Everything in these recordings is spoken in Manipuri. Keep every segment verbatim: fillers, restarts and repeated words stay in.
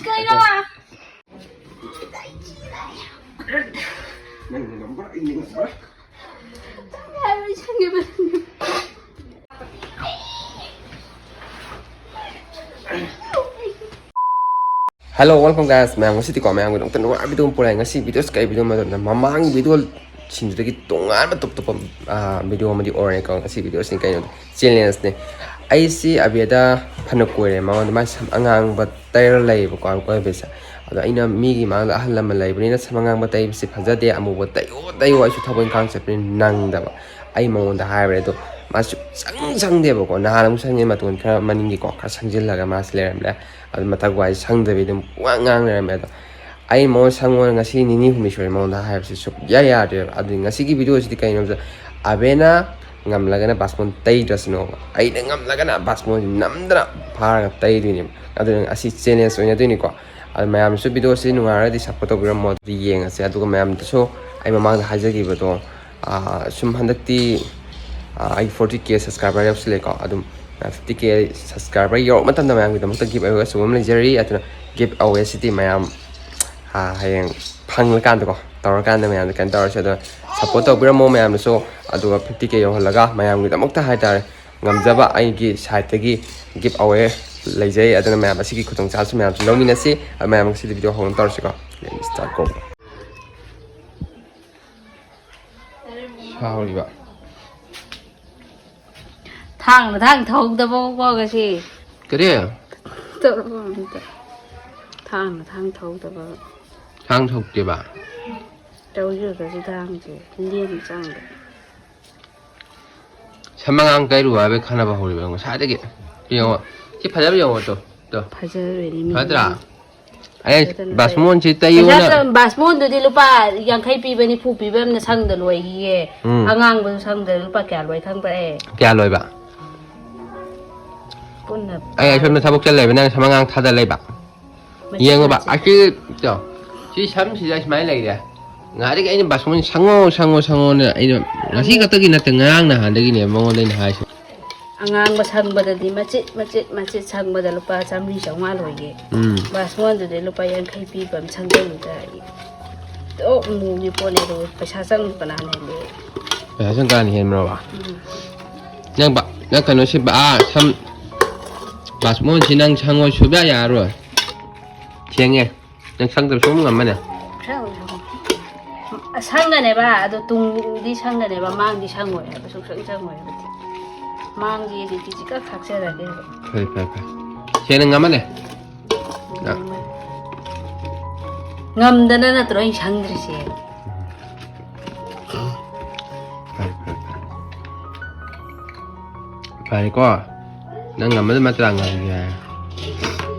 ꯀꯩꯅꯣ? ꯅꯪꯅ ꯉꯝꯕ꯭ꯔꯥ? ꯑꯩꯅ ꯉꯝꯕ꯭ꯔꯥ? Hello, welcome guys. ꯃꯌꯥꯝ, ꯉꯁꯤꯗꯤꯀꯣ, ꯃꯌꯥꯝꯒꯤꯗꯃꯛꯇ ꯅꯨꯡꯉꯥꯏꯕ video ꯑꯃ ꯄꯨꯔꯛꯑꯦ꯫ ꯉꯁꯤ videoꯁꯤ ꯀꯩ video ꯑꯃ ꯃꯇꯝꯗ, ꯃꯃꯥꯡꯒꯤ videoꯁꯤꯡꯗꯨꯗꯒꯤ ꯇꯣꯉꯥꯟꯕ ꯇꯣꯞ ꯇꯣꯞꯄ, ꯑꯥ, video ꯑꯃꯗꯤ ꯑꯣꯏꯔꯦꯀꯣ꯫ ꯉꯁꯤ videoꯁꯤꯅ ꯀꯩꯅꯣꯗ, challengeꯅꯦ꯫ ꯑꯩꯁꯤ ꯑꯕꯦꯗ ꯐꯅ ꯀꯨꯏꯔꯦ, ꯃꯉꯣꯟꯗ ꯃꯥꯏ ꯁꯝ ꯑꯉꯥꯡꯕ ꯇꯩꯔ ꯂꯩꯌꯦꯕꯀꯣ, ꯑꯩꯈꯣꯏ ꯑꯕꯦꯗꯁꯦ꯫ ꯑꯗꯣ ꯑꯩꯅ ꯃꯤꯒꯤ ꯃꯥꯡꯗ ꯑꯍꯜ ꯂꯃꯟ ꯂꯩꯕꯅꯤꯅ ꯁꯝ ꯑꯉꯥꯡꯕ ꯇꯩꯕꯁꯤ ꯐꯖꯗꯦ, ꯑꯃꯨꯕ ꯇꯩꯌꯣ ꯇꯩꯌꯣ, ꯑꯩꯁꯨ ꯊꯕꯛ ꯏꯪꯈꯥꯡ ꯆꯠꯄꯅꯤꯅ ꯅꯪꯗꯕ꯫ ꯑꯩ ꯃꯉꯣꯟꯗ ꯍꯥꯏꯔꯦ, ꯑꯗꯣ ꯃꯥ ꯁꯨꯡꯁꯪ ꯁꯪꯗꯦꯕꯀꯣ꯫ ꯅꯍꯥꯟ ꯑꯃꯨꯛ ꯁꯪꯉꯦ, ꯃꯇꯣꯟ ꯈꯔ ꯃꯅꯤꯡꯒꯤꯀꯣ, ꯈꯔ ꯁꯪꯖꯤꯜꯂꯒ ꯃꯥꯁꯤ ꯂꯩꯔꯝꯂꯦ꯫ ꯑꯗꯨ ꯃꯊꯛ ꯋꯥꯏ ꯁꯪꯗꯕꯤ ꯑꯗꯨꯝ ꯋꯥ ꯉꯥꯡ ꯂꯩꯔꯝꯃꯦ꯫ ꯑꯗꯣ ꯑꯩ ꯃꯉꯣꯟꯗ ꯁꯪꯉꯣꯅ ꯉꯁꯤ ꯅꯤꯅꯤ ꯍꯨꯝꯅꯤ ꯁꯨꯔꯦ ꯃꯉꯣꯟꯗ ꯍꯥꯏꯕꯁꯤ ꯁꯨꯛꯌꯥ ꯌꯥꯗ꯭ꯔꯦꯕ꯫ ꯑꯗꯨꯗꯤ ꯉꯁꯤꯒꯤ videoꯁꯤꯗꯤ ꯀꯩꯅꯣꯗ, ꯑꯕꯦꯅ ꯉꯝꯂꯒꯅ ꯕꯥꯁꯃꯣꯟ ꯇꯩꯗ꯭ꯔꯁꯅꯣꯕ, ꯑꯩꯅ ꯉꯝꯂꯒꯅ ꯕꯥꯁꯃꯣꯟꯁꯤ ꯅꯝꯗꯅ ꯐꯥꯔꯒ ꯇꯩꯗꯣꯏꯅꯦꯕ꯫ ꯑꯗꯨꯅ ꯑꯁꯤ challenge ꯑꯣꯏꯅꯗꯣꯏꯅꯤꯀꯣ꯫ ꯑꯗꯨ ꯃꯌꯥꯝꯁꯨ videoꯁꯤ ꯅꯨꯡꯉꯥꯏꯔꯒꯗꯤ support ꯇꯧꯕꯤꯔꯝꯃꯣ꯫ ꯑꯗꯨꯗꯤ ꯌꯦꯡꯉꯁꯦ꯫ ꯑꯗꯨꯒ ꯃꯌꯥꯝꯗꯁꯨ ꯑꯩ ꯃꯃꯥꯡꯗ ꯍꯥꯏꯖꯈꯤꯕꯗꯣ, ꯑꯥ, ꯁꯨꯝ ꯍꯟꯗꯛꯇꯤ, ꯑꯥ, ꯑꯩ forty K subscriber ꯌꯧꯁꯤꯜꯂꯦꯀꯣ꯫ ꯑꯗꯨꯝ, ꯑꯥ, fifty K subscriber ꯌꯧꯔꯛꯄ ꯃꯇꯝꯗ ꯃꯌꯥꯝꯒꯤꯗꯃꯛꯇ give away ꯑꯆꯧꯕ ꯑꯃ ꯂꯩꯖꯔꯤ꯫ ꯑꯗꯨꯅ give away ꯁꯤꯗꯤ ꯃꯌꯥꯝ, ꯑꯥ, ꯍꯌꯦꯡ ꯐꯪꯂꯀꯥꯟꯗꯀꯣ, ꯇꯧꯔꯀꯥꯟꯗ ꯃꯌꯥꯝꯗ ꯀꯩꯅꯣ ꯇꯧꯔꯁꯦ꯫ ꯑꯗꯨꯅ support ꯇꯧꯕꯤꯔꯝꯃꯣ ꯃꯌꯥꯝꯅꯁꯨ꯫ ꯑꯗꯨꯒ fifty K ꯌꯧꯍꯜꯂꯒ ꯃꯌꯥꯝꯒꯤꯗꯃꯛꯇ ꯍꯥꯏꯇꯥꯔꯦ, ꯉꯝꯖꯕ ꯑꯩꯒꯤ sideꯇꯒꯤ give away ꯂꯩꯖꯩ꯫ ꯑꯗꯨꯅ ꯃꯌꯥꯝ ꯑꯁꯤꯒꯤ ꯈꯨꯗꯣꯡꯆꯥꯕꯁꯨ ꯃꯌꯥꯝꯁꯨ ꯂꯧꯃꯤꯟꯅꯁꯤ꯫ ꯑꯗꯨ ꯃꯌꯥꯝ ꯉꯁꯤꯗꯤ video ꯍꯧꯅ ꯇꯧꯔꯁꯤꯀꯣ꯫ Let's start go꯫ ꯁꯥꯍꯧꯔꯤꯕ꯫ ꯊꯥꯡꯅ ꯊꯥꯡ ꯊꯧꯗꯕ ꯉꯁꯤ꯫ ꯀꯔꯤ? ꯇꯧꯔꯛꯑꯣ ꯑꯝꯇ꯫ ꯊꯥꯡꯅ ꯊꯥꯡ ꯊꯧꯗꯕ꯫ ꯊꯥꯡ ꯊꯧꯗꯦꯕ? ꯇꯧꯖꯔꯒꯁꯨ ꯊꯥꯡꯁꯦ ꯂꯦꯝ ꯆꯪꯗꯦ꯫ ꯁꯝ ꯑꯉꯥꯡ ꯀꯩꯔꯨ ꯍꯥꯏꯕꯩ ꯈꯟꯅꯕ ꯍꯧꯔꯤꯕ ꯉꯁꯥꯏꯗꯒꯤ꯫ ꯌꯦꯡꯉꯣ꯫ ꯁꯤ ꯐꯖꯕ ꯌꯦꯡꯉꯣ ꯇꯨ꯫ ꯇꯨ꯫ ꯐꯖꯔꯦꯅꯦ ꯃꯤ꯫ ꯐꯖꯗ꯭ꯔꯥ? ꯑꯩ ꯐꯖꯗꯅ ꯕꯥꯁꯃꯣꯟꯁꯤ ꯇꯩ-, ꯇꯩꯌꯣꯅ ꯄꯩꯁꯥ ꯆꯪ-, ꯕꯥꯁꯃꯣꯟꯗꯨꯗꯤ ꯂꯨꯄꯥ ꯌꯥꯡꯈꯩ ꯄꯤꯕꯅꯤ, ꯐꯨ ꯄꯤꯕ ꯑꯃꯅ ꯁꯪꯗ ꯂꯣꯏꯈꯤꯌꯦ꯫ ꯎꯝ꯫ ꯑꯉꯥꯡꯕꯗꯨ ꯁꯪꯗ ꯂꯨꯄꯥ ꯀꯌꯥ ꯂꯣꯏ ꯈꯪꯕ꯭ꯔꯥ ꯑꯦ? ꯀꯌꯥ ꯂꯣꯏꯕ? ꯄꯨꯟꯅ ꯑꯩ ꯑꯁꯣꯝꯗ ꯊꯕꯛ ꯆꯠ ꯂꯩꯕ, ꯅꯪ ꯁꯝ ꯑꯉꯥꯡ ꯊꯥꯗ ꯂꯩꯕ? ꯃꯆꯤꯠ ꯌꯦꯡꯉꯣꯕ, ꯃꯆꯤꯠ꯫ ꯑꯁꯤ, ꯇꯣ, ꯁꯤ ꯁꯝꯁꯤꯗ ꯁꯨꯃꯥꯏꯅ ꯂꯩꯔꯦ꯫ ꯉꯥꯏꯗꯒꯤ ꯑꯩꯅ ꯕꯥꯁꯃꯣꯟ ꯁꯪꯉꯣ, ꯁꯪꯉꯣ, ꯁꯪꯉꯣꯅ ꯑꯩꯅ ꯉꯁꯤ ꯈꯛꯇꯒꯤ ꯅꯠꯇꯦ, ꯉꯔꯥꯡ ꯅꯍꯥꯟꯗꯒꯤꯅꯦ ꯃꯉꯣꯟꯗ ꯑꯩꯅ ꯍꯥꯏꯁꯦ꯫ ꯑꯉꯥꯡꯕ ꯁꯪꯕꯗꯗꯤ ꯃꯆꯤꯠ ꯃꯆꯤꯠ ꯃꯆꯤꯠ ꯁꯪꯕꯗ ꯂꯨꯄꯥ ꯆꯥꯝꯃꯔꯤ ꯆꯥꯝꯃꯉꯥ ꯂꯣꯏꯒꯦ꯫ ꯎꯝ꯫ ꯕꯥꯁꯃꯣꯟꯗꯨꯗꯤ ꯂꯨꯄꯥ ꯌꯥꯡꯈꯩ ꯄꯤꯕ ꯑꯃ ꯁꯪꯖꯜꯂꯨꯗ ꯑꯩ ꯇꯣꯛ ꯃꯨꯒꯤ ꯄꯣꯠꯅꯦ, ꯑꯗꯨꯒ ꯄꯩꯁꯥ ꯆꯪꯕ ꯀꯅꯥꯅ ꯍꯦꯜꯂꯤ? ꯄꯩꯁꯥ ꯆꯪ ꯀꯅꯥꯅ ꯍꯦꯟꯕ꯭ꯔꯣꯕ? ꯎꯝ꯫ ꯅꯪ ꯕꯥ-, ꯅꯪ ꯀꯩꯅꯣ ꯁꯤ ꯕꯥ-, ꯑꯥ, ꯁꯝ ꯕꯥꯁꯃꯣꯟꯁꯤ ꯅꯪ ꯁꯪꯉꯣ ꯁꯨꯡꯌꯥ ꯌꯥꯔꯔꯣꯏ꯫ ꯊꯦꯡꯉꯦ꯫ ꯅꯪ ꯁꯪꯗꯕ ꯁꯨꯝ ꯉꯝꯃꯅꯦ? ꯁꯪ-, ꯁꯪꯒꯅꯦꯕ, ꯑꯗꯣ ꯇꯨꯡꯗꯤ ꯁꯪꯒꯅꯦꯕ, ꯃꯥꯡꯗꯤ ꯁꯪꯉꯣꯏ ꯍꯥꯏꯕ, ꯁꯨꯡꯁꯪ ꯁꯪꯉꯣꯏ ꯍꯥꯏꯕ꯫ ꯃꯥꯡꯗꯤ ꯑꯩꯗꯤ ꯐꯤꯖꯤꯛꯀ ꯈꯥꯛꯆꯔꯒꯦ ꯍꯥꯏꯕ꯫ ꯐꯔꯦ, ꯐꯔꯦ, ꯐꯔꯦ꯫ ꯁꯦꯡꯅ ꯉꯝꯃꯅꯦ? ꯅꯪ ꯉꯝꯗꯅ ꯅꯠꯇ꯭ꯔꯣ ꯑꯩꯅ ꯁꯪꯗ꯭ꯔꯤꯁꯦ? ꯐꯔꯦ, ꯐꯔꯦ, ꯐꯔꯦ꯫ ꯐꯔꯦꯀꯣ? ꯅꯪ ꯉꯝꯃꯗꯤ ꯃꯇ꯭ꯔꯥ ꯉꯝꯒꯦ ꯍꯥꯏ꯫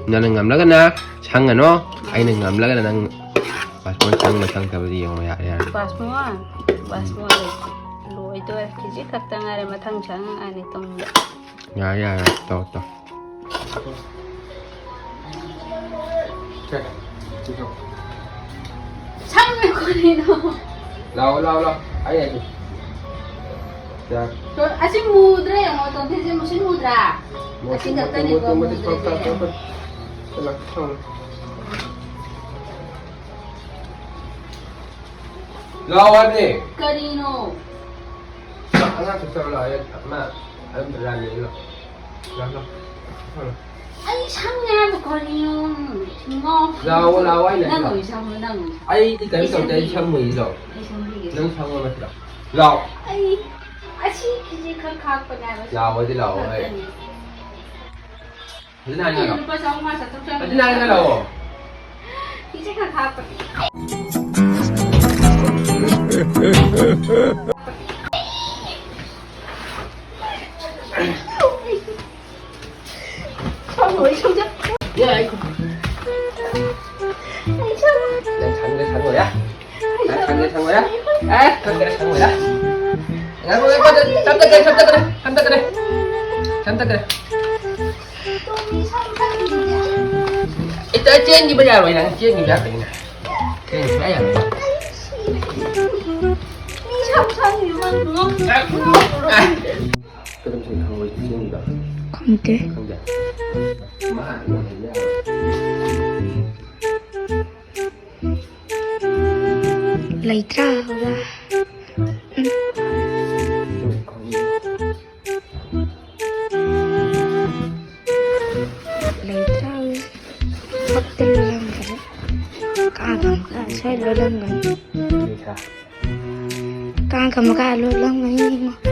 ꯅꯪꯅ ꯉꯝꯂꯒꯅ ꯁꯪꯉꯅꯣ, ꯑꯩꯅ ꯉꯝꯂꯒꯅ ꯅꯪ ꯄꯥꯁꯄꯣꯔꯠ ꯁꯪꯕ ꯁꯪꯗꯕꯗꯤ ꯌꯦꯡꯉꯣ, ꯌꯥꯔꯦ, ꯌꯥꯔꯦ꯫ ꯄꯥꯁꯄꯣꯔꯠ? ꯄꯥꯁꯄꯣꯔꯠ ꯂꯣꯏꯗꯣꯔꯦ꯫ ꯈꯤꯖꯤꯛ ꯈꯛꯇ ꯉꯥꯏꯔꯦ, ꯃꯊꯪ ꯁꯪꯉꯛꯑꯅꯤ ꯇꯨꯡꯗ꯫ ꯌꯥꯔꯦ, ꯌꯥꯔꯦ, ꯇꯧ, ꯇꯧ꯫ ꯁꯦ, ꯁꯤ ꯇꯧ꯫ ꯁꯪꯉꯦ ꯀꯔꯤꯅꯣ? ꯂꯥꯛꯑꯣ, ꯂꯥꯛꯑꯣ, ꯂꯥꯛꯑꯣ꯫ ꯑꯩ ꯍꯥꯏꯒꯦ꯫ ꯌꯥꯔꯦ꯫ ꯑꯁꯤ ꯃꯨꯗ꯭ꯔꯦ ꯌꯦꯡꯉꯣ, ꯇꯣꯝꯊꯤꯟꯁꯦ ꯃꯨꯁꯤꯟ ꯃꯨꯗ꯭ꯔꯥ? ꯃꯨ-, ꯑꯁꯤ ꯃꯨ-, ꯈꯛꯇꯅꯤꯀꯣ ꯃꯨ-, ꯃꯨ-, ꯃꯨꯗ꯭ꯔꯤꯁꯦ꯫ ꯊꯣꯛ, ꯊꯣꯛ, ꯊꯣꯛ, ꯊꯣꯛ꯫ ꯂꯥꯛꯑꯣ, ꯂꯥꯛꯑꯣ꯫ ꯂꯥꯛꯑꯣ ꯍꯥꯏꯕꯅꯦ꯫ ꯀꯔꯤꯅꯣ? ꯑꯉꯥꯡ ꯆꯠꯆꯔꯣ ꯂꯥꯛꯑꯣ꯫ ꯑꯃ, ꯑꯗꯨꯝ ꯔꯥꯅꯤ ꯂꯥꯛꯑꯣ꯫ ꯂꯥꯛꯑꯣ, ꯂꯥꯛꯑꯣ꯫ ꯑꯩ ꯁꯪꯉꯦ ꯍꯥꯏꯕ ꯀꯔꯤꯅꯣ? ꯉꯥꯎ-, ꯂꯥꯛꯑꯣ, ꯂꯥꯛꯑꯣ, ꯑꯩ ꯂꯥꯛꯑꯦ, ꯅꯪ ꯂꯥꯛꯑꯣ꯫ ꯑꯣꯏ ꯁꯪꯉꯣ, ꯅꯪ ꯑꯣꯏ ꯁꯪꯉꯣ꯫ ꯑꯩꯗꯤ ꯀꯩꯅꯣ ꯑꯩ ꯇꯧꯗꯦ, ꯑꯩ ꯁꯪꯕꯤꯒꯦ꯫ ꯁꯪꯉꯣꯏꯌꯦ, ꯂꯥꯛꯑꯣ꯫ ꯑꯩ ꯁꯪꯕꯤꯒꯦ꯫ ꯅꯪ ꯁꯪꯉꯣ ꯅꯠꯇ꯭ꯔꯣ? ꯂꯥꯛꯑꯣ꯫ ꯑꯩ ꯑꯁꯤ ꯐꯤꯁꯦ ꯈꯔ ꯈꯥꯛꯄꯅꯦ ꯍꯥꯏꯕ꯫ ꯂꯥꯛꯑꯣ, ꯑꯩꯗꯤ ꯂꯥꯛꯑꯣ, ꯑꯩ꯫ ꯈꯛꯇꯅꯦ꯫ ꯐꯖꯅ ꯍꯥꯏꯅ ꯑꯩ ꯂꯥꯛꯑꯣ꯫ ꯂꯨꯄꯥ ꯆꯥꯝꯃꯉꯥ ꯆꯥꯇ꯭ꯔꯨꯛ ꯆꯪꯉꯦ꯫ ꯐꯖꯅ ꯍꯥꯏꯅ ꯂꯥꯛꯑꯣ꯫ ꯐꯤꯁꯦ ꯈꯔ ꯈꯥꯛꯄꯅꯦ꯫ ꯅꯪ ꯁꯪꯒꯦ ꯁꯪꯉꯣꯏꯔꯥ? ꯅꯪ ꯁꯪꯒꯦ ꯁꯪꯉꯣꯏꯔꯥ? ꯑꯦ, ꯁꯪꯒꯦ ꯁꯪꯉꯣꯏꯔꯥ? ꯉꯥꯏꯈꯣ, ꯉꯥꯏꯈꯣ, ꯁꯝ ꯇꯠꯀꯅꯤ, ꯁꯝ ꯇꯠꯀꯅꯤ, ꯁꯝ ꯇꯠꯀꯅꯤ꯫ ꯁꯝ ꯇꯠꯀꯅꯤ꯫ ꯏꯇ, ꯆꯦꯟꯈꯤꯕ ꯌꯥꯔꯣꯏ ꯅꯪ, ꯆꯦꯟꯈꯤꯕ ꯌꯥꯔꯣꯏ ꯅꯪ꯫ ꯆꯦꯟꯈꯤꯕ ꯌꯥꯔꯣꯏ꯫ ꯃꯤ ꯁꯝ ꯁꯪꯉꯤꯕ ꯉꯝ-, ꯑꯦ꯫ ꯈꯪꯗꯦ꯫ ꯈꯪꯗꯦ꯫ ꯂꯩꯇ꯭ꯔꯥ, ꯑꯣꯖꯥ? ꯎꯝ꯫ ꯂꯩꯇ꯭ꯔꯥ, ꯑꯣꯖꯥ? ꯄꯛꯇ ꯂꯣꯜꯂꯝꯗ꯭ꯔꯦ꯫ ꯀꯥꯡ ꯑꯃꯨꯛꯀ ꯁ꯭ꯋꯥꯏ ꯂꯣꯜꯂꯝꯒꯅꯤ꯫ ꯀꯥꯡ ꯑꯃꯨꯛꯀ ꯂꯣꯜꯂꯝꯒꯅꯤ ꯏꯕꯨꯡꯉꯣ꯫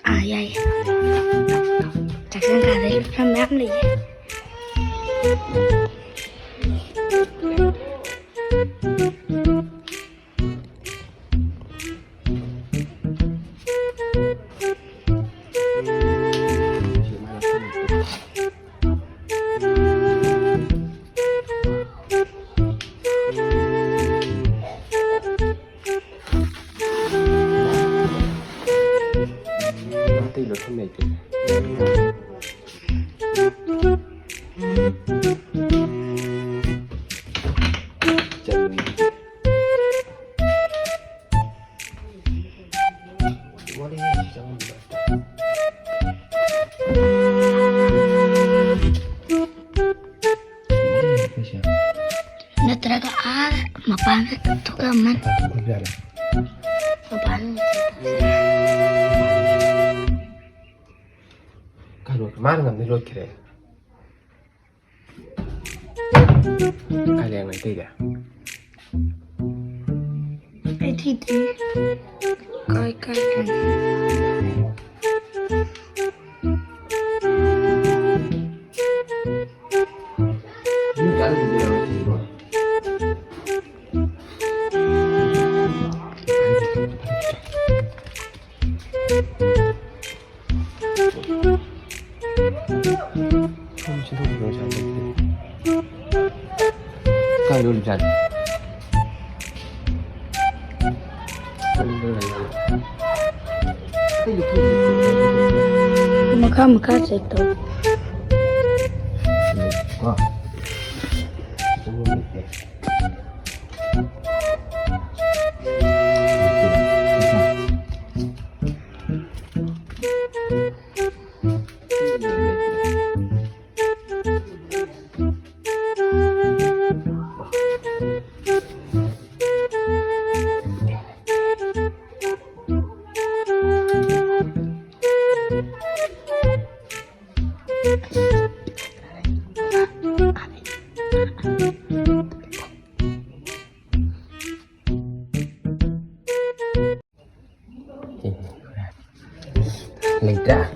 ꯑꯥ, ꯌꯥꯏꯌꯦ꯫ ꯆꯥꯛꯁꯪ ꯀꯥꯗ ꯂꯨꯈꯝ ꯃꯌꯥꯝ ꯂꯩꯌꯦ꯫ ꯑꯇꯩ ꯂꯧꯁꯟ ꯂꯩꯇꯦ꯫ ꯅꯠꯇ꯭ꯔꯒ ꯑꯥ ꯃꯄꯥꯟꯗ ꯊꯣꯛꯂꯝꯃꯅꯤ꯫ ꯃꯄꯥꯟꯗ꯫ ꯀꯩꯅꯣ, ꯃꯥꯅ ꯉꯝꯅꯤ ꯂꯣꯠꯈ꯭ꯔꯦ꯫ ꯀꯥꯏ ꯂꯩ ꯃꯩꯇꯩꯗꯤ? ꯑꯩ ꯊꯤꯗ꯭ꯔꯤ꯫ ꯀꯥꯏ, ꯀꯥꯏ, ꯀꯥꯏ? ꯁꯣꯝ ꯁꯤꯗꯣꯛꯈꯤꯕ ꯉꯁꯥꯏ ꯇꯧꯕꯗꯣ꯫ ꯀꯥꯏꯗ ꯑꯣꯏꯔꯤꯖꯥꯠꯅꯣ? ꯃꯈꯥ ꯃꯈꯥ check ꯇꯧ꯫ ꯀꯣ꯫ ꯂꯩꯇ꯭ꯔꯦ꯫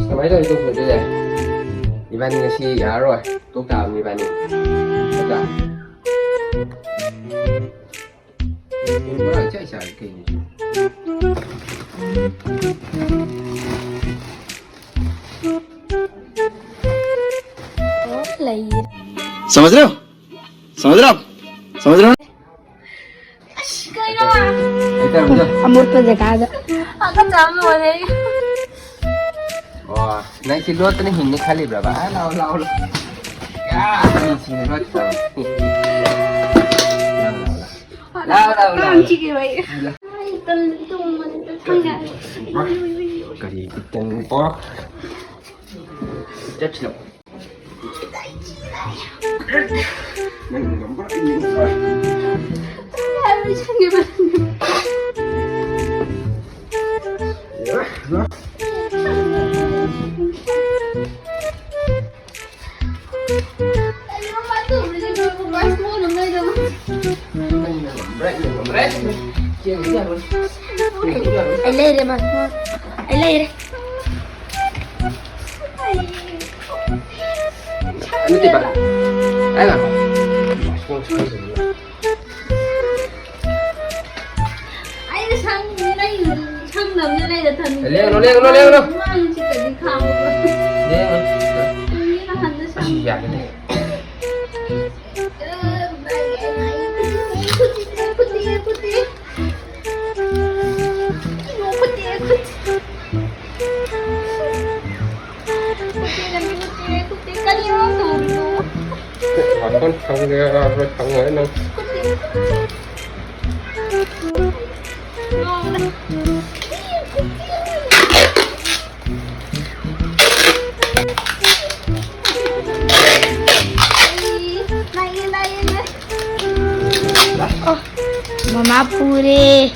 ꯀꯃꯥꯏꯅ ꯇꯧꯔꯤ ꯇꯧꯊꯣꯛꯇꯣꯏꯁꯦ? ꯏꯕꯥꯅꯤ ꯉꯁꯤ ꯌꯥꯔꯔꯣꯏ꯫ ꯇꯣꯛ ꯇꯥꯕꯅꯤ ꯏꯕꯥꯅꯤ꯫ ꯅꯠꯇ꯭ꯔꯥ? ꯕꯣꯔꯥ ꯏꯆꯥꯏ ꯆꯥꯏ ꯀꯩꯅꯣ ꯁꯤꯕꯣ? ꯂꯩ꯫ समझ रहे हो? समझ रहे हो आप? समझ रहे हो? ꯑꯁ, ꯀꯩꯅꯣ? ꯑꯩ ꯇꯧꯔꯝꯗꯣ꯫ ꯑꯃꯣꯠꯄ ꯖꯒꯥꯗ꯫ ꯍꯥꯀꯠꯆꯕ ꯂꯣꯏꯔꯦ ꯑꯩ꯫ ꯑꯣ, ꯅꯪ ꯁꯤ ꯂꯣꯠꯇꯅ ꯍꯤꯡꯅꯤ ꯈꯜꯂꯤꯕ꯭ꯔꯕ? ꯑꯥ, ꯂꯥꯎ, ꯂꯥꯎ, ꯂꯥꯎ꯫ ꯌꯥ, ꯃꯤ ꯁꯤꯅ ꯂꯣꯠꯇꯕ꯫ ꯂꯥꯎ, ꯂꯥꯎ, ꯂꯥꯎ꯫ ꯂꯥꯎ, ꯂꯥꯎ, ꯂꯥꯎ꯫ ꯀꯥꯡ ꯆꯤꯛꯑꯦꯕ ꯑꯩ꯫ ꯂꯥꯎ꯫ ꯑꯩ ꯇꯟ ꯇꯣꯡꯕꯅꯤ, ꯇꯟ ꯁꯪꯉꯦ꯫ ꯀꯔꯤ ꯇꯟ? ꯑꯣ꯫ ꯆꯠꯁꯤꯔꯣ? ꯅꯪ ꯉꯝꯕ꯭ꯔꯥ? ꯑꯩ ꯉꯝꯕ꯭ꯔꯥ? ꯑꯩ ꯂꯩꯔꯦ, ꯃꯥ꯫ ꯑꯩ ꯂꯩꯔꯦ꯫ ꯅꯠꯇꯦ, ꯕꯥ꯫ ꯑꯩ ꯂꯥꯛꯑꯣ꯫ ꯑꯩ ꯁꯪ-, ꯂꯩ-, ꯁꯪꯗꯕꯅ ꯂꯩꯔ ꯊꯝꯃꯤ꯫ ꯂꯦꯡꯉꯨ, ꯂꯦꯡꯉꯨ, ꯂꯦꯡꯉꯨ꯫ ꯃꯥꯡꯁꯤ ꯀꯔꯤ ꯈꯥꯡꯕ? ꯂꯦꯡꯉꯨ꯫ ꯃꯤ ꯅꯍꯥꯟꯗ ꯑꯁꯤ ꯁꯪ-, ꯌꯥꯒꯅꯤ꯫ ꯈꯨꯠꯇꯤ, ꯈꯨꯠꯇꯤ, ꯈꯨꯠꯇꯤ꯫ ꯈꯨꯠꯇꯤ, ꯈꯨꯠꯇꯤ꯫ ꯈꯨꯠꯇꯤ, ꯅꯪꯒꯤ ꯈꯨꯠꯇꯤ, ꯈꯨꯠꯇꯤ꯫ ꯀꯔꯤꯅꯣ ꯇꯧꯔꯤꯗꯣ? ꯋꯥꯈꯜ ꯈꯪꯗꯦ, ꯈꯪꯗꯦ ꯅꯪ꯫ ꯈꯨꯠꯇꯤ꯫ ꯑꯣ, ꯃꯃꯥ ꯄꯨꯔꯦ꯫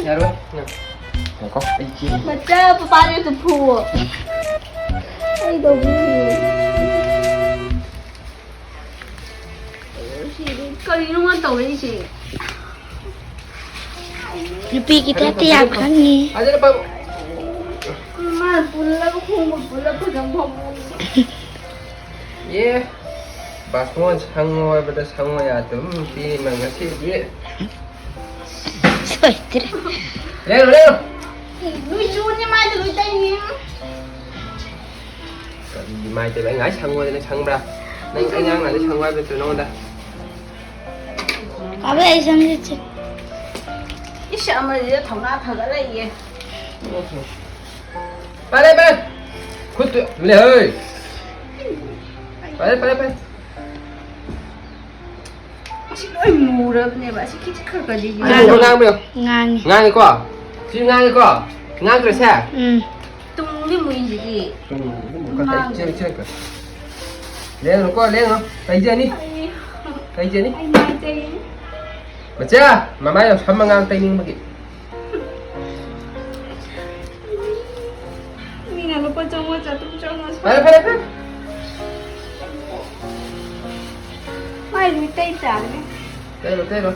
ꯌꯥꯔꯣꯏ꯫ ꯉꯥꯏꯈꯣ, ꯑꯩ ꯆꯦ꯫ ꯃꯆꯥ, ꯄꯄꯥꯗ ꯑꯗꯨ ꯐꯨ꯫ ꯑꯩ ꯇꯧꯕꯤꯔꯤꯌꯦ꯫ ꯀꯔꯤꯅꯣ ꯃꯥ ꯇꯧꯔꯛꯏꯁꯦ? ꯅꯨꯄꯤꯒꯤ ꯊꯠꯇꯤ ꯌꯥꯝ ꯈꯪꯉꯤ꯫ ꯐꯖꯅ ꯄꯥꯕ꯫ ꯃꯥꯅ ꯄꯨꯜꯂꯒ ꯈꯣꯡꯕ ꯄꯨꯜꯂ ꯐꯖꯅ ꯐꯝꯃꯣ꯫ ꯑꯦ, ꯕꯥꯁꯃꯣꯟ ꯁꯪꯉꯣ ꯍꯥꯏꯕꯗ ꯁꯪꯉꯣ ꯌꯥꯗꯕ ꯅꯨꯄꯤ ꯑꯃ ꯉꯁꯤꯗꯤ꯫ ꯁꯣꯏꯗ꯭ꯔꯦ꯫ ꯂꯩꯔꯣ, ꯂꯩꯔꯣ꯫ ꯂꯣꯏ ꯆꯨꯅꯤ, ꯃꯥꯏꯗ ꯂꯣꯏ ꯇꯩꯅꯤ꯫ ꯀꯔꯤꯒꯤ ꯃꯥꯏ ꯇꯩꯕ? ꯑꯩ ꯉꯥꯏ ꯁꯪꯉꯣꯗꯅ ꯁꯪꯕ꯭ꯔꯥ? ꯅꯪ ꯑꯩ ꯉꯔꯥꯡ ꯅꯍꯥꯟꯗꯩ ꯁꯪꯉꯣ ꯍꯥꯏꯕ ꯅꯠꯇ꯭ꯔꯣ ꯅꯉꯣꯟꯗ? ꯀꯥꯕꯩ ꯑꯩ ꯁꯪꯖꯤꯠꯁꯦ꯫ ꯏꯁ, ꯑꯃꯁꯤꯗ ꯊꯧꯅꯥ ꯐꯒꯠꯂꯛꯏꯌꯦ꯫ ꯄꯥꯏꯔꯦ, ꯄꯥꯏꯔꯦ꯫ ꯈꯨꯠꯇꯨ ꯂꯦꯍꯣꯏ꯫ ꯄꯥꯏꯔꯦ, ꯄꯥꯏꯔꯦ, ꯄꯥꯏꯔꯦ꯫ ꯑꯁꯤ ꯂꯣꯏ ꯃꯨꯔꯕꯅꯦꯕ꯫ ꯑꯁꯤ ꯈꯤꯇꯪ ꯈꯔ ꯈꯔꯗꯤ ꯑꯗꯨ ꯉꯥꯡꯕ꯭ꯔꯣ? ꯉꯥꯡꯉꯤ꯫ ꯉꯥꯡꯉꯤꯀꯣ? ꯁꯤ ꯉꯥꯡꯉꯤꯀꯣ? ꯉꯥꯡꯗ꯭ꯔꯁꯦ? ꯎꯝ꯫ ꯇꯨꯡꯗꯤ ꯃꯨꯏꯁꯤꯗꯤ꯫ ꯎꯝ, ꯑꯗꯨꯝ ꯀꯩ ꯉꯥꯡꯗꯦ꯫ ꯆꯦ-, ꯆꯦ-, ꯂꯦꯡꯉꯨꯀꯣ, ꯂꯦꯡꯉꯨ꯫ ꯇꯩꯖꯅꯤ꯫ ꯑꯩ ꯇꯩꯖꯅꯤ꯫ ꯑꯩ ꯃꯥꯏ ꯇꯩ꯫ ꯃꯆꯦ, ꯃꯃꯥ ꯌꯥꯝ ꯁꯝ ꯑꯉꯥꯡ ꯇꯩꯅꯤꯡꯕꯒꯤ꯫ ꯐꯔꯦ, ꯐꯔꯦ, ꯐꯔꯦ꯫ ꯃꯥꯏꯗꯤ ꯇꯩ ꯇꯥꯔꯦ꯫ ꯇꯩꯔꯣ, ꯇꯩꯔꯣ꯫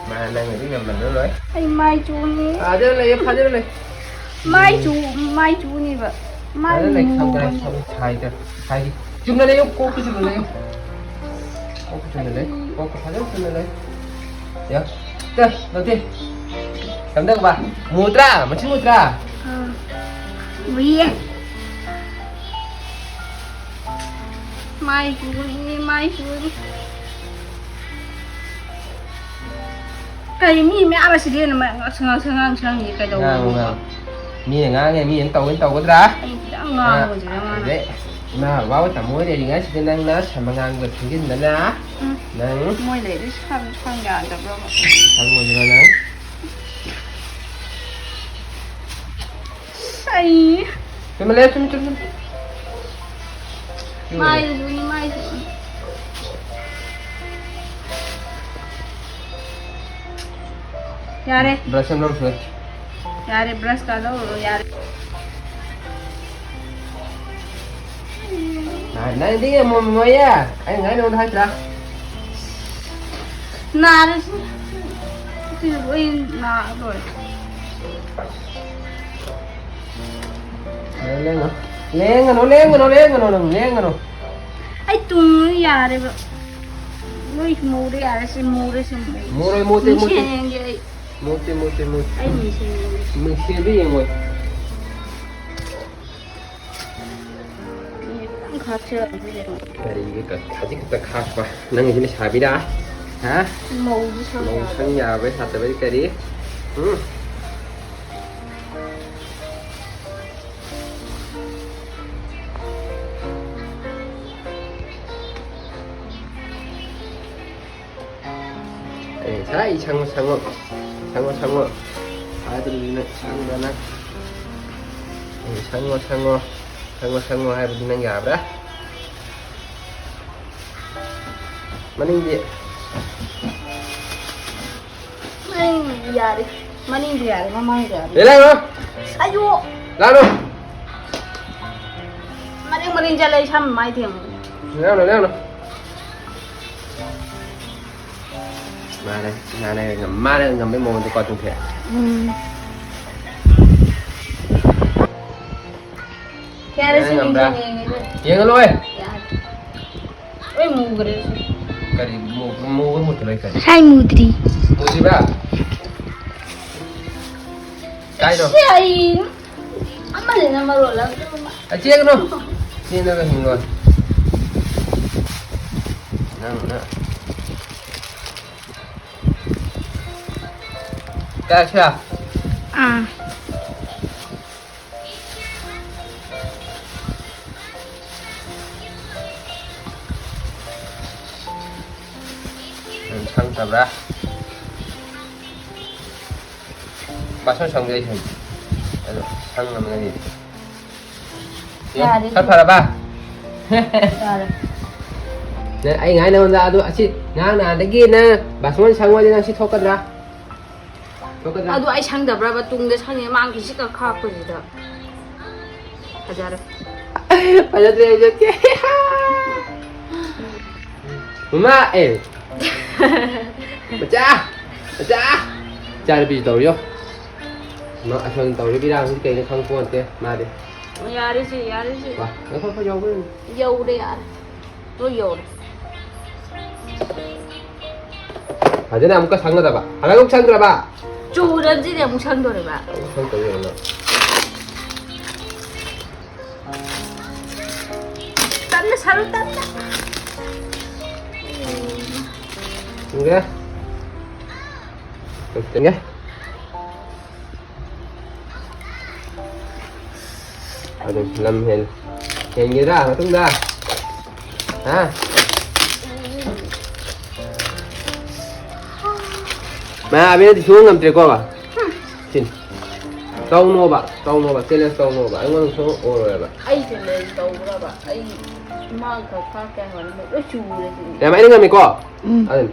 ꯃꯥ ꯅꯪꯅꯗꯤ ꯉꯝꯃꯝꯃꯔꯣꯏ꯫ ꯑꯩ ꯃꯥꯏ ꯆꯨꯅꯤ꯫ ꯐꯥꯖꯔ ꯂꯩꯌꯦ, ꯐꯥꯖꯔ ꯂꯩ꯫ ꯃꯥꯏ ꯆꯨ-, ꯃꯥꯏ ꯆꯨꯅꯤꯕ꯫ ꯃꯥꯏ ꯐꯥꯖꯔ ꯂꯩ, ꯃꯨꯕꯅꯤ꯫ ꯁꯝꯗ꯭ꯔꯥꯏ, ꯁꯝ ꯁꯥꯏꯗ꯫ ꯁꯥꯏꯗꯤ꯫ ꯆꯨꯝꯅ ꯂꯩꯌꯨ, ꯀꯣꯛꯇ ꯆꯨꯝꯅ ꯂꯩꯌꯨ꯫ ꯀꯣꯛꯇ ꯆꯨꯝꯅ ꯂꯩ, ꯀꯣꯛꯇ ꯐꯥꯖꯔ ꯆꯨꯝꯅ ꯂꯩ꯫ ꯌꯥ꯫ ꯆꯠ, ꯂꯧꯊꯦ꯫ ꯀꯝꯗꯧꯕ? ꯃꯨꯗ꯭ꯔꯥ? ꯃꯁꯤ ꯃꯨꯗ꯭ꯔꯥ? ꯑꯥ꯫ ꯃꯨꯏꯌꯦ꯫ ꯃꯥꯏ ꯆꯨꯅꯤ, ꯃꯥꯏ ꯆꯨꯅꯤ꯫ ꯀꯔꯤ ꯃꯤ ꯃꯌꯥꯝ ꯑꯁꯤꯗ ꯍꯦꯟꯅ ꯃ-, ꯉꯥꯡꯁꯪ ꯉꯥꯡꯁꯪ ꯉꯥꯡꯁꯪ ꯉꯥꯡꯉꯤ ꯀꯩꯗꯧꯕꯅꯣ? ꯉꯥꯡꯉꯨ, ꯉꯥꯡꯉꯨ꯫ ꯃꯤꯅ ꯉꯥꯡꯉꯦ, ꯃꯤ ꯑꯃ ꯇꯧꯒꯦ ꯇꯧꯒꯗ꯭ꯔꯥ? ꯑꯩ ꯈꯤꯇꯪ ꯉꯥꯡꯉꯨꯁꯤꯔ ꯃꯥꯅ? ꯑꯗꯩ ꯏꯃꯥ ꯕꯕꯥ ꯍꯣꯏ ꯇꯥꯃꯣ ꯍꯣꯏ ꯂꯩꯔꯤꯉꯩꯁꯤꯗ ꯅꯪꯅ ꯁꯝ ꯑꯉꯥꯡꯕ ꯁꯪꯖꯤꯟꯗꯅ ꯎꯝ꯫ ꯅꯪ ꯃꯣꯏ ꯂꯩꯔꯗꯤ ꯁꯪ-, ꯁꯪ ꯌꯥꯗꯕ꯭ꯔꯕ? ꯁꯪꯉꯣꯏꯗ꯭ꯔꯣ ꯅꯪ? ꯑꯩ ꯆꯨꯝꯃꯜꯂꯦ, ꯆꯨꯝꯃꯤ, ꯆꯨꯝꯃꯤ, ꯆꯨꯝꯃꯤ꯫ ꯆꯨꯝꯃꯜꯂꯦ꯫ ꯃꯥꯏꯗꯨꯅꯤ, ꯃꯥꯏꯗꯨꯅꯤ꯫ ꯌꯥꯔꯦ꯫ ꯕ꯭ꯔꯁ ꯑꯃ ꯂꯧꯔꯨꯆꯣ꯫ ꯌꯥꯔꯦ, ꯕ꯭ꯔꯁ ꯀꯥ ꯂꯧꯔꯨꯔꯣ, ꯌꯥꯔꯦ꯫ ꯅ-, ꯅꯪꯗꯤ ꯌꯥꯝ ꯃꯣꯃꯣꯌꯦ꯫ ꯑꯩ ꯉꯥꯏ ꯅꯉꯣꯟꯗ ꯍꯥꯏꯗ꯭ꯔꯥ? ꯅꯥꯔꯦ ꯁꯤ꯫ ꯁꯤ ꯂꯣꯏ ꯅꯥ ꯂꯣꯏꯔꯦ꯫ ꯂꯦꯡꯒꯅꯨ, ꯂꯦꯡꯒꯅꯨ, ꯂꯦꯡꯒꯅꯨ, ꯂꯦꯡꯒꯅꯨ, ꯅꯪ ꯂꯦꯡꯒꯅꯨ꯫ ꯑꯩ ꯇꯨꯝ ꯌꯥꯔꯦꯕ꯫ ꯂꯣꯏ ꯃꯨꯔꯦ, ꯌꯥꯔꯦ, ꯁꯤ ꯃꯨꯔꯦ, ꯁꯤ ꯃꯨꯔꯦ꯫ ꯃꯨꯔꯣꯏ, ꯃꯨꯠꯇꯦ, ꯃꯨꯠꯇꯦ꯫ ꯃꯤꯡꯁꯦꯟ ꯌꯦꯡꯒꯦ ꯑꯩ꯫ ꯃꯨꯠꯇꯦ, ꯃꯨꯠꯇꯦ, ꯃꯨꯠꯇꯦ꯫ ꯑꯩ ꯃꯤꯡꯁꯦꯟ ꯌꯦꯡꯒꯦ꯫ ꯃꯤꯡꯁꯦꯟꯗ ꯌꯦꯡꯉꯣꯏ꯫ ꯃꯤ ꯈꯤꯇꯪ ꯈꯥꯛꯁꯤꯔꯛꯑꯗꯤ ꯌꯦꯡꯉꯣ꯫ ꯀꯔꯤꯒꯤ ꯈꯖꯤꯛ ꯈꯛꯇ ꯈꯥꯛꯄ? ꯅꯪꯒꯤꯁꯤ ꯂꯩꯁꯥꯕꯤꯔꯥ? ꯍꯥ? ꯃꯧꯁꯨ ꯁꯪ ꯃꯧ ꯌꯥꯗꯕ꯫ ꯁꯪ ꯌꯥꯕ꯭ꯔꯥ ꯌꯥꯗꯕ꯭ꯔꯥ ꯀꯔꯤ? ꯎꯝ? ꯑꯩ ꯉꯁꯥꯏ ꯁꯪꯉꯣ, ꯁꯪꯉꯣ, ꯁꯪꯉꯣ, ꯁꯪꯉꯣ ꯍꯥꯏꯕꯗꯨꯗꯤ ꯅꯪ ꯁꯪꯗꯅ꯫ ꯑꯩ ꯁꯪꯉꯣ, ꯁꯪꯉꯣ, ꯁꯪꯉꯣ, ꯁꯪꯉꯣ ꯍꯥꯏꯕꯗꯤ ꯅꯪ ꯌꯥꯕ꯭ꯔꯥ? ꯃꯅꯤꯡꯗꯤ? ꯃꯅꯤꯡꯗꯤ ꯌꯥꯔꯦ꯫ ꯃꯅꯤꯡꯁꯨ ꯌꯥꯔꯦ, ꯃꯃꯥꯡꯁꯨ ꯌꯥꯔꯦ꯫ ꯂꯥꯛꯑꯣ꯫ ꯑꯌꯣ! ꯂꯥꯛꯑꯣ꯫ ꯃꯔꯦꯡ ꯃꯔꯦꯡ ꯆꯠꯂꯦ, ꯑꯩ ꯁꯝ ꯃꯥꯏ ꯊꯦꯡꯕ꯫ ꯂꯥꯛꯑꯣ, ꯂꯥꯛꯑꯣ꯫ ꯃꯥꯅ, ꯃꯥꯅ ꯉꯝ-, ꯃꯥꯅ ꯉꯝꯕꯩ ꯃꯑꯣꯡꯗꯀꯣ, ꯇꯨꯡꯊꯦ꯫ ꯎꯝ꯫ ꯌꯥꯔꯦ, ꯁꯤ ꯉꯝꯕ꯭ꯔꯥ? ꯅꯤꯡꯁꯤꯡꯉꯦ, ꯌꯦꯡꯉꯦ꯫ ꯌꯦꯡꯉ ꯂꯣꯏ꯫ ꯌꯥꯔꯦ꯫ ꯂꯣꯏ ꯃꯨꯈ꯭ꯔꯦ ꯁꯤ꯫ ꯀꯔꯤ ꯃꯨ-, ꯃꯨꯕ ꯃꯨꯠꯇ ꯂꯣꯏ ꯀꯔꯤ? ꯉꯁꯥꯏ ꯃꯨꯗ꯭ꯔꯤ꯫ ꯃꯨꯗ꯭ꯔꯤꯕ꯭ꯔꯥ? ꯀꯥꯏꯗꯣ? ꯁꯤ ꯑꯩ ꯑꯃꯁꯤꯅ ꯃꯔꯣꯜ ꯑꯃ꯫ ꯑ, ꯆꯦꯟꯒꯅꯨ꯫ ꯆꯦꯟꯂꯒ ꯍꯤꯡꯉꯣ꯫ ꯅꯪꯅ꯫ ꯀꯥꯏ ꯁꯤꯔꯥ? ꯑꯥ꯫ ꯅꯪ ꯁꯪꯗꯕ꯭ꯔꯥ? ꯕꯥꯁꯟ ꯁꯪꯗꯦ ꯑꯩ ꯁꯪꯗꯦ꯫ ꯑꯗꯣ ꯁꯪꯉꯝꯃꯒꯗꯤ꯫ ꯑꯦ, ꯌꯥꯔꯦ꯫ ꯈꯔ ꯐꯔꯕ? ꯌꯥꯔꯦ꯫ ꯅꯪ, ꯑꯩ ꯉꯥꯏ ꯅꯉꯣꯟꯗ ꯑꯗꯨ ꯑꯁꯤ ꯉꯔꯥꯡ ꯅꯍꯥꯟꯗꯒꯤ ꯅꯪ ꯕꯥꯁꯟ ꯁꯪꯉꯣꯏꯗꯤ ꯅꯪ ꯁꯤ ꯊꯣꯛꯀꯗ꯭ꯔꯥ? ꯊꯣꯛꯀꯗ꯭ꯔꯥ? ꯑꯗꯨ ꯑꯩ ꯁꯪꯗꯕ꯭ꯔꯕ ꯇꯨꯡꯗ ꯁꯪꯉꯦ ꯃꯥꯡꯒꯤ ꯁꯤꯀ ꯈꯥꯛꯄꯁꯤꯗ꯫ ꯐꯖꯔꯦ꯫ ꯐꯖꯗ꯭ꯔꯦ, ꯐꯖꯗ꯭ꯔꯦ꯫ ꯃꯃꯥ, ꯑꯦ꯫ ꯃꯆꯥ! ꯃꯆꯥ! ꯏꯆꯥ ꯅꯨꯄꯤꯁꯤ ꯇꯧꯔꯤꯌꯣ꯫ ꯃꯥ ꯑꯁꯣꯝ ꯇꯧꯔꯤꯕ ꯏꯔꯥꯡꯁꯤ ꯀꯩꯅꯣ ꯈꯪꯄꯣꯟꯇꯦ ꯃꯥꯗꯤ꯫ ꯌꯥꯔꯦꯁꯦ, ꯌꯥꯔꯦꯁꯦ꯫ ꯋꯥ, ꯉꯥꯏꯈꯣ, ꯉꯥꯏꯈꯣ, ꯌꯥꯎꯕ꯭ꯔꯥ ꯌꯦꯡꯉꯨ꯫ ꯌꯧꯔꯦ, ꯌꯥꯔꯦ꯫ ꯂꯣꯏ ꯌꯧꯔꯦ꯫ ꯐꯖꯅ ꯑꯃꯨꯛꯀ ꯁꯪꯒꯗꯕ꯫ ꯍꯟꯗꯛ ꯑꯃꯨꯛ ꯁꯪꯗ꯭ꯔꯕ? ꯆꯨꯔꯁꯤꯗꯤ ꯑꯃꯨꯛ ꯁꯪꯗꯣꯔꯤꯕ꯫ ꯑꯃꯨꯛ ꯁꯪꯗꯣꯔꯤꯕ ꯅꯪ꯫ ꯇꯞꯅ ꯁꯥꯔꯨ, ꯇꯞꯅ꯫ ꯁꯪꯒꯦ? ꯁꯪꯒꯦ? ꯑꯗꯨꯝ ꯂꯝ ꯍꯦꯟ-, ꯍꯦꯟꯒꯦꯔꯥ ꯃꯇꯨꯡꯗ? ꯍꯥ? ꯃꯌꯥꯝ ꯑꯕꯦꯅꯗꯤ ꯁꯨꯡꯉꯝ ꯉꯝꯗ꯭ꯔꯦꯀꯣ꯫ ꯁꯤꯅꯤ꯫ ꯇꯧꯅꯣꯕ, ꯇꯧꯅꯣꯕ, challenge ꯇꯧꯅꯣꯕ꯫ ꯑꯩꯉꯣꯟꯗ ꯁꯨꯡ ꯑꯣꯏꯔꯣꯏꯕ꯫ ꯑꯩ challenge ꯇꯧꯕ꯭ꯔꯕ? ꯑꯩ ꯏꯃꯥ ꯈꯛ ꯐꯥ ꯀꯌꯥ ꯍꯣꯠꯅꯕ ꯂꯣꯏ ꯆꯨꯔꯦ ꯁꯤꯗꯤ꯫ ꯌꯥꯝ ꯑꯩꯅ ꯉꯝꯃꯤꯀꯣ? ꯎꯝ꯫ ꯑꯗꯨꯝ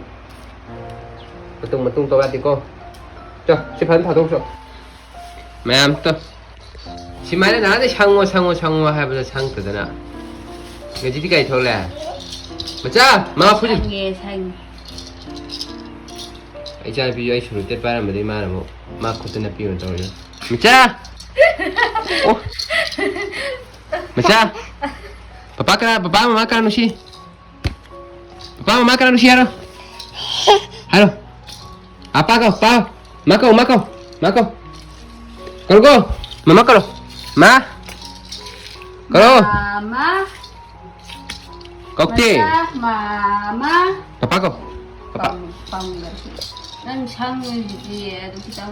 ꯃꯇꯨꯡ, ꯃꯇꯨꯡ ꯇꯧ ꯌꯥꯗꯦꯀꯣ? ꯇꯣ, ꯁꯤ ꯐꯖꯅ ꯊꯥꯗꯣꯛꯆꯣ꯫ ꯃꯌꯥꯝ ꯇꯣ꯫ ꯁꯤꯃꯥꯏꯅ ꯅꯍꯥꯟꯗꯩ ꯁꯪꯉꯣ, ꯁꯪꯉꯣ, ꯁꯪꯉꯣ ꯍꯥꯏꯕꯗ ꯁꯪꯉꯛꯇꯗꯅ꯫ ꯉꯁꯤꯗꯤ ꯀꯩ ꯊꯣꯛꯂꯦ? ꯃꯆꯥ, ꯃꯥ ꯐꯨꯖꯤ-, ꯁꯪꯉꯦ, ꯁꯪꯉꯦ꯫ ꯏꯆꯥꯅꯨꯄꯤꯁꯨ ꯑꯩ ꯁꯨꯔꯨ ꯇꯦꯠ ꯄꯥꯏꯔꯝꯕꯗꯒꯤ ꯃꯥꯅ ꯑꯃꯨꯛ ꯃꯥ ꯈꯨꯠꯇ ꯅꯞꯄꯤꯌꯣꯅ ꯇꯧꯔꯤꯅꯦ꯫ ꯃꯆꯥ! ꯑꯣ! ꯃꯆꯥ! ꯄꯄꯥ ꯀꯅꯥ? ꯄꯄꯥ ꯃꯃꯥ ꯀꯅꯥ ꯅꯨꯡꯁꯤ? ꯄꯄꯥ ꯃꯃꯥ ꯀꯅꯥ ꯅꯨꯡꯁꯤ ꯍꯥꯏꯔꯣ? ꯍꯥꯏꯔꯣ꯫ ꯑꯄꯥ ꯀꯧ, ꯄꯥ꯫ ꯃꯥ ꯀꯧ, ꯃꯥ ꯀꯧ, ꯃꯥ ꯀꯧ꯫ ꯀꯧ, ꯀꯧ꯫ ꯃꯃꯥ ꯀꯧ꯫ ꯃꯥ꯫ ꯀꯧ꯫ ꯃꯃꯥ꯫ ꯀꯧꯇꯦ꯫ ꯃꯆꯥ, ꯃꯃꯥ꯫ ꯄꯄꯥ ꯀꯧ꯫ ꯄꯄꯥ꯫ ꯄꯥꯝ-, ꯄꯥꯝꯒꯅꯤ꯫ ꯅꯪ ꯁꯪꯉꯤꯗꯨꯗꯤ ꯑꯗꯨ ꯈꯤꯇꯪ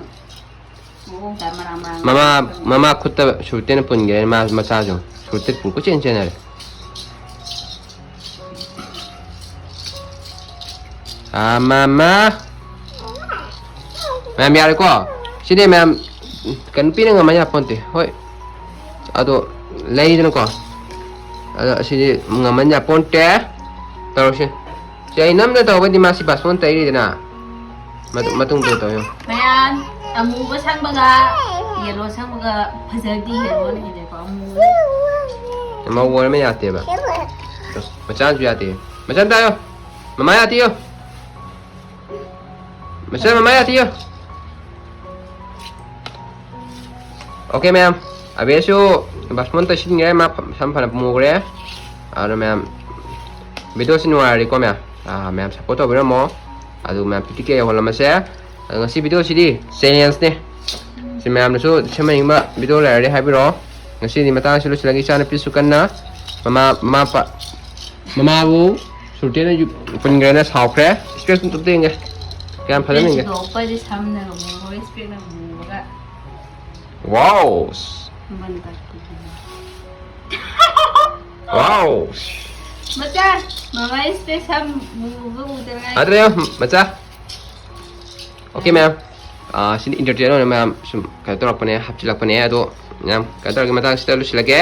ꯃꯑꯣꯡ ꯇꯥ ꯃꯔꯥꯡ ꯃꯔꯥꯡ ꯃꯃꯥ, ꯇꯧ꯫ ꯃꯃꯥ ꯈꯨꯠꯇ ꯁꯨꯔꯇꯦꯅ ꯄꯨꯟꯈ꯭ꯔꯦ ꯃꯥ ꯃꯆꯥꯁꯨ꯫ ꯁꯨꯔꯇꯦ ꯄꯨꯡ ꯀꯣꯏꯆꯦꯟ ꯆꯦꯟꯅꯔꯦ꯫ ꯑꯥ, ꯃꯃꯥ꯫ ꯃꯌꯥꯝ ꯌꯥꯔꯦꯀꯣ? ꯁꯤꯗꯤ ꯃꯌꯥꯝ ꯀꯩꯅꯣ ꯄꯤꯅ ꯉꯝꯃ ꯌꯥꯄꯣꯟꯇꯦ꯫ ꯍꯣꯏ꯫ ꯑꯗꯣ ꯂꯩꯗꯅꯀꯣ꯫ ꯑꯗꯣ ꯑꯁꯤꯗꯤ ꯉꯝꯃꯟ ꯌꯥꯄꯣꯟꯇꯦ꯫ ꯇꯧꯔꯁꯤ꯫ ꯁꯤ ꯑꯩ ꯅꯝꯅ ꯇꯧꯔꯒꯗꯤ ꯃꯥꯁꯤ ꯕꯥꯁꯃꯣꯟ ꯇꯩꯔꯤꯗꯅ꯫ ꯃꯇꯨꯡ, ꯃꯇꯨꯡꯗ ꯇꯧ ꯌꯦꯡꯉꯣ꯫ ꯃꯌꯥꯝ ꯑꯃꯨꯕ ꯁꯪꯕꯒ ꯌꯦꯂꯣ ꯁꯪꯕꯒ ꯐꯖꯗꯤ ꯌꯦꯂꯣꯅ ꯍꯦꯜꯂꯦꯀꯣ, ꯑꯃꯨꯕ꯫ ꯃꯧ ꯑꯣꯏꯔꯃ ꯌꯥꯗꯦꯕ꯫ ꯃꯆꯥꯅꯁꯨ ꯌꯥꯗꯦ꯫ ꯃꯆꯥꯅ ꯇꯥꯌꯣ꯫ ꯃꯃꯥ ꯌꯥꯗꯦꯌꯣ꯫ ꯃꯆꯥ ꯃꯃꯥ ꯌꯥꯗꯦꯌꯣ꯫ ꯑꯣꯀꯦ ꯃꯌꯥꯝ, ꯑꯕꯦꯁꯨ ꯕꯥꯁꯃꯣꯟ ꯇꯩꯁꯤꯟꯈ꯭ꯔꯦ, ꯃꯥ ꯐ-, ꯁꯝ ꯐꯅ ꯄꯨꯝꯃꯨꯈ꯭ꯔꯦ꯫ ꯑꯗꯣ ꯃꯌꯥꯝ, ꯚꯤꯗꯤꯑꯣꯁꯤ ꯅꯨꯡꯉꯥꯏꯔꯗꯤꯀꯣ ꯃꯌꯥꯝ, ꯑꯥ, ꯃꯌꯥꯝ ꯁꯞꯄꯣꯔꯠ ꯇꯧꯕꯤꯔꯝꯃꯣ꯫ ꯑꯗꯨ ꯃꯌꯥꯝ ꯐꯤꯐꯇꯤ ꯀꯦ ꯌꯧꯍꯜꯂꯝꯃꯁꯦ꯫ ꯑꯗꯣ ꯉꯁꯤ ꯚꯤꯗꯤꯑꯣꯁꯤꯗꯤ ꯆꯦꯂꯦꯟꯖꯅꯦ꯫ ꯁꯤ ꯃꯌꯥꯝꯅꯁꯨ ꯁꯦꯝꯍꯟꯅꯤꯡꯕ ꯚꯤꯗꯤꯑꯣ ꯂꯩꯔꯗꯤ ꯍꯥꯏꯕꯤꯔꯛꯑꯣ꯫ ꯉꯁꯤꯗꯤ ꯃꯇꯥꯡꯁꯤ ꯂꯣꯏꯁꯤꯜꯂꯒꯦ꯫ ꯏꯆꯥꯅꯨꯄꯤꯁꯨ ꯀꯟꯅ ꯃꯃꯥ, ꯃꯃꯥ ꯄ-, ꯃꯃꯥꯕꯨ ꯁꯨꯔꯇꯦꯅ ꯌꯨ-, ꯄꯨꯟꯈ꯭ꯔꯦꯅ ꯁꯥꯎꯈ꯭ꯔꯦ꯫ ꯏꯁꯄꯦꯁ ꯑꯝꯇ ꯌꯦꯡꯒꯦ꯫ ꯀꯌꯥꯝ ꯐꯖꯅ ꯌꯦꯡꯒꯦ꯫ ꯁꯤꯗꯣꯛꯄꯁꯦ ꯁꯝꯅꯒ ꯃꯨꯕꯒ ꯏꯁꯄꯦꯛꯅꯒ ꯃꯨꯕꯒ꯫ ꯋꯥꯎ! ꯃꯃꯟ ꯀꯥꯏ ꯄꯤꯒꯦ? ꯋꯥꯎ! ꯃꯆꯥ, ꯃꯃꯥ ꯏꯁꯄꯦꯛ ꯁꯝ ꯃꯨꯕ ꯎꯗ ꯉꯥꯏꯔꯤ꯫ ꯑꯗꯨꯅꯦ, ꯃꯆꯥ꯫ ꯑꯣꯀꯦ, ꯃꯌꯥꯝ꯫ ꯑꯥ, ꯁꯤꯗꯤ entertain ꯑꯣꯏꯅ ꯃꯌꯥꯝ ꯁꯨꯝ ꯀꯩꯅꯣ ꯇꯧꯔꯛꯄꯅꯦ, ꯍꯥꯞꯆꯤꯜꯂꯛꯄꯅꯦ꯫ ꯑꯗꯣ ꯃꯌꯥꯝ ꯀꯩꯅꯣ ꯇꯧꯔꯒ ꯃꯇꯥꯡꯁꯤꯗ ꯂꯣꯏꯁꯤꯜꯂꯒꯦ꯫